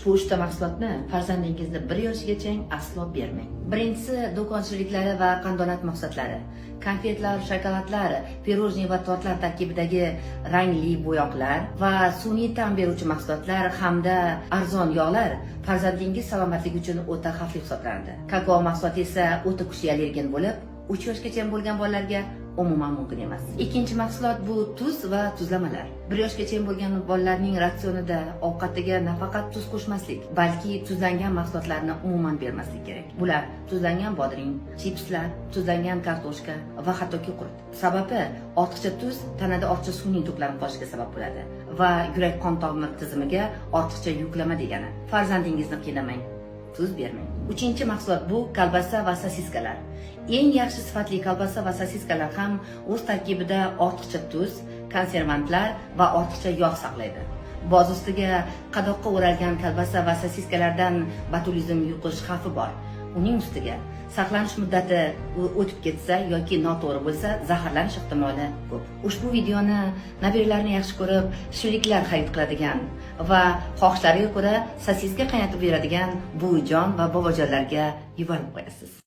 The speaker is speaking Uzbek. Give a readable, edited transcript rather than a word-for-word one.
Ushbu uchta mahsulotni farzandingizni 1 yoshigacha aslo bermang. Birinchisi, do'kon shirinliklari va qandolat mahsulotlari. Konfetlar, shokoladlar, pirojniy va tortlar tarkibidagi rangli bo'yoqlar va sun'iy ta'm beruvchi mahsulotlar hamda arzon yog'lar farzandingiz salomatligi uchun o'ta xavfli hisoblanadi. Kakao mahsuloti esa o'ta kuchli allergen bo'lib, 3 yoshgacha bo'lgan bolalarga umuman mumkin emas. Ikkinchi mahsulot bu tuz va tuzlamalar. 1 yoshgacha bo'lgan bolalarning ratsionida ovqatiga nafaqat tuz qo'shmaslik, balki tuzlangan mahsulotlarni umuman bermaslik kerak. Bular tuzlangan bodring, chipslar, tuzlangan kartoshka va hattoki qurt. Sababi, ortiqcha tuz tanada ortiqcha suvning to'planib qolishiga sabab bo'ladi va yurak qon tomir tizimiga ortiqcha yuklama degani. Farzandingizni qiynamang, tuz bermang. Uchinchi mahsulot bu kolbasa va sosiskalar. Eng yaxshi sifatli kolbasa va sosiskalar ham o'z tarkibida ortiqcha tuz, konservantlar va ortiqcha yog' saqlaydi. Boz ustiga, qadoqqa o'ralgan kolbasa va sosiskalardan botulizm yuqish xavfi bor. Uning ustiga, saqlanish muddati o'tib ketsa yoki noto'g'ri bo'lsa, zaharlanish ehtimoli ko'p. Ushbu videoni nabiralarni yaxshi ko'rib, shirinliklar xarid qiladigan va xohishlariga ko'ra sosiska qaynatib beradigan buvijon va bobojonlarga yuborib qo'yasiz.